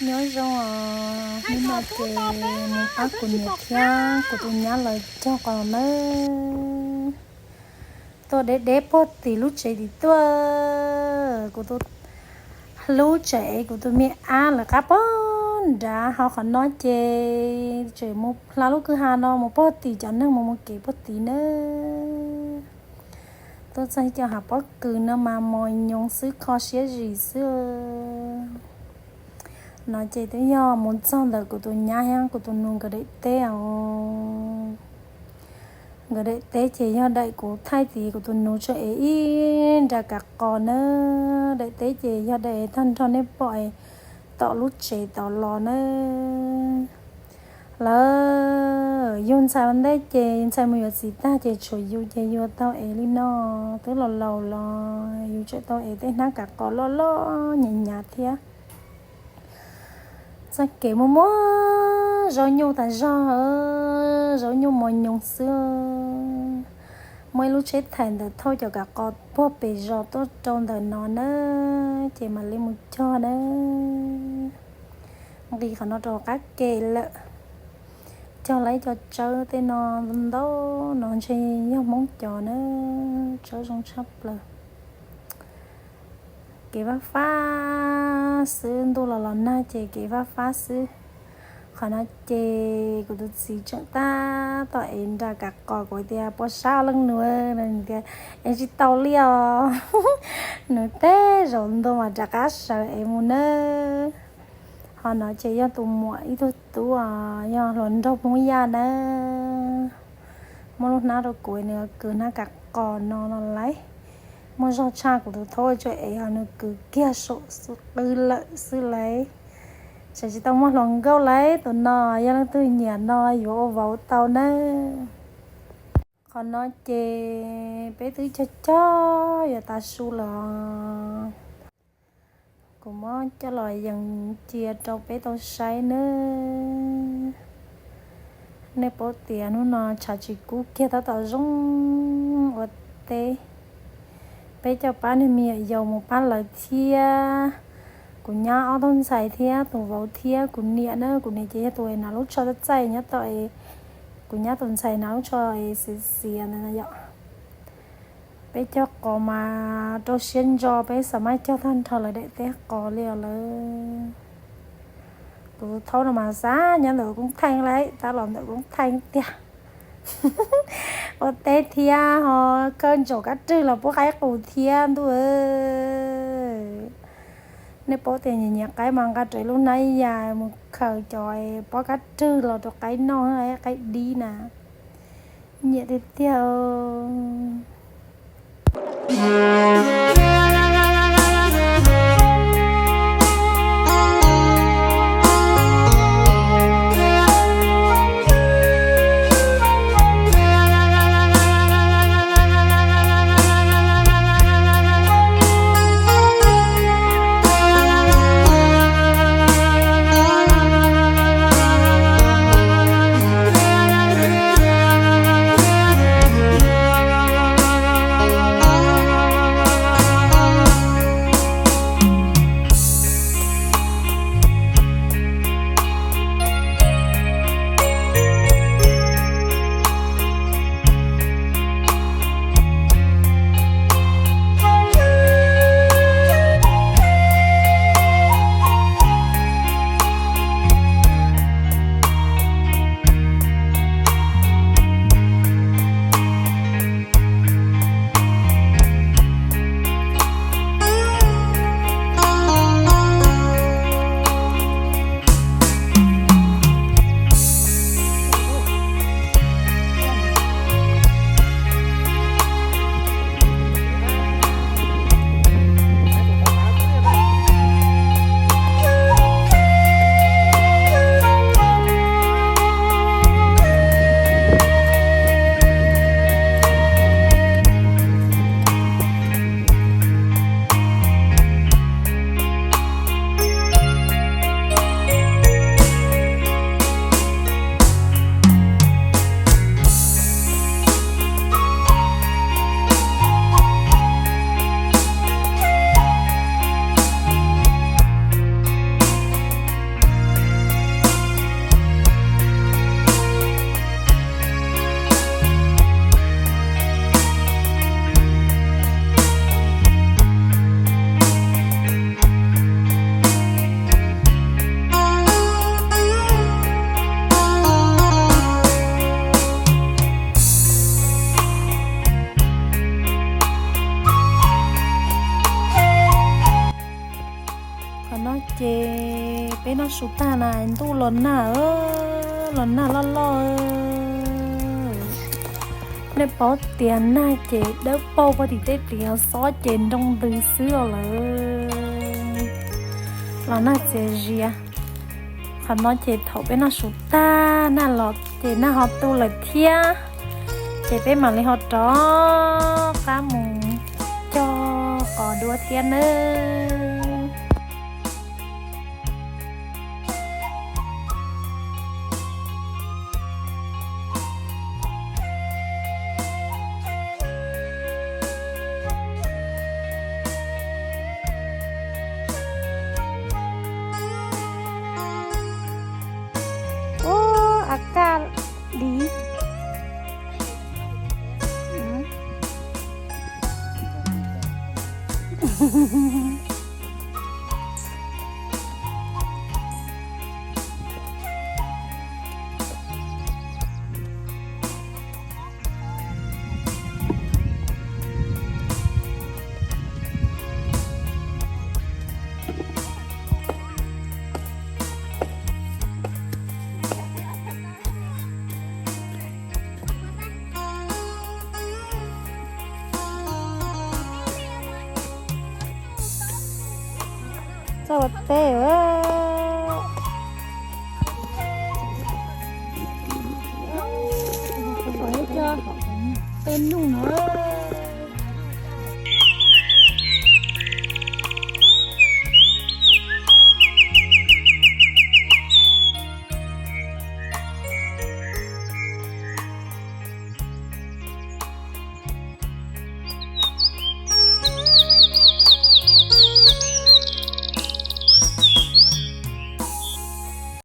Nyob zoo os, hnub no ces mus pab kuv niam thiab kuv tus nyab lawv cog qos nawb. Tuaj deb deb puag tim lub tsev tim tuaj, kuv tus hlub tseem ev kuv tus me ab lawv qab puag nrad, ho qhov no ces tseem mus hla lub kwj ha no mus puag tim cov neeg mus mus kev puag tid nawb. Tuaj txog cov hav pob kws no mas mos nyoos xwb, kho siab zim xwb. No ces twb yog mus txog ntawm kuv tus nyab thiab kuv tus nus nkawd daim teb os. Nkawd daim teb ces yog daim kuv thaij tid, kuv tus nus tseem ev ib nra kav qos nawb. Daim teb ces yog daim tag nrho nej pom es tom lub tsev tod los nawb. Lawv yug ntxhais ua ntej ces ntxhais mus yuav txiv tag ces tshuav yus ces yus tau ev li no. Twb los laus los yus tseem tau ev tej hnab kav qos loj loj hnyav hnyav thiab. Txoj kev muaj muaj zaub nyuj tas zog, zaub nyuj mos nyoos xwb. Muaj ib lub tsheb thaim ntawd thauj cov kav qos puag pem zos tuaj rau ntawm no na, ces mam li mus cog na. Nqis qhov no rau qab ke lawm. Cog lawm cov tsawb tej no ntau no ntshe yog Hmoob cov na, tsawb zoo tshaj plaws. Kev fab fab xwb, ntuj los los nag ces kev fab fab xwb. Qhov no ces kuv tus txiv tseem tab tom ev nra kav qos, kuv tias puas sab leej nus tias ev tsis tau li os. Nws teb zaum ntua mas rov qab sawv ev mus nawb. Ho no ces yog tus muam ib tug tub, yog hluas nraug Hmoob Yaj nawb. Muab lub hnab rau kuv, nws kwv hnab kav qos no no lauj. Muaj zog tshaj kuv tus thaub tseem ev, ho nws kwv kiag saum qw lawm xwb lauj. Tseem tsis tau muaj hluas nkauj lauj, tus no yog leej twg nyiam no yuav ua vauv tau nawb. Qhov no ces peb twb cog cog yuav tav su lawm. Kuv muab coj los yees cia rau peb tau saib nawb. Nej paub tias hnub no tshav tsis kub kiag tab tom zoo ua teb. Peb coj pab niag me nyuam yaus mus pab lawv thiab. Kuv nyab ob tug ntxhais thiab tus vauv thiab kuv niam na, kuv niam ces yog tus hnav lub tsho txaij txaij nyob tom, kuv nyab tus ntxhais hnav lub tsho xiav xiav ntawd yom. Peb cog qos mas rau siab ntso, peb xav mas cog tag nrho lawv daim teb qos li os lawm. Kuv tus thaub no mas xav nyob ntawm koob theej lauj, tab los ntawm koob theej tiag. Ua teb thiab ho khawb ntsaum kab rwg los pub qaib qus thiab ntuj. Nej paub tias nyiam nyiam qaib mas nqa rau lub hnab yas mus khaws cov pob kab rwg los rau qaib noj, qaib dib na. Nyiam tiag tiag. Qhov no ces peb noj su tag na, ntuj los nag, los nag loj loj. Nej paub tias nag ces dawb paug puag tim tej ris xob ces nroo ntws xwb os lawm. Los nag txias zias. Qhov no ces thaum peb noj su tag nag los ces nag ho tu lawm thiab, ces peb mam li ho rov qab mus cog qos dua thiab nawb. Ua, a kaj li. Txoj ua teb, cov peb nug no.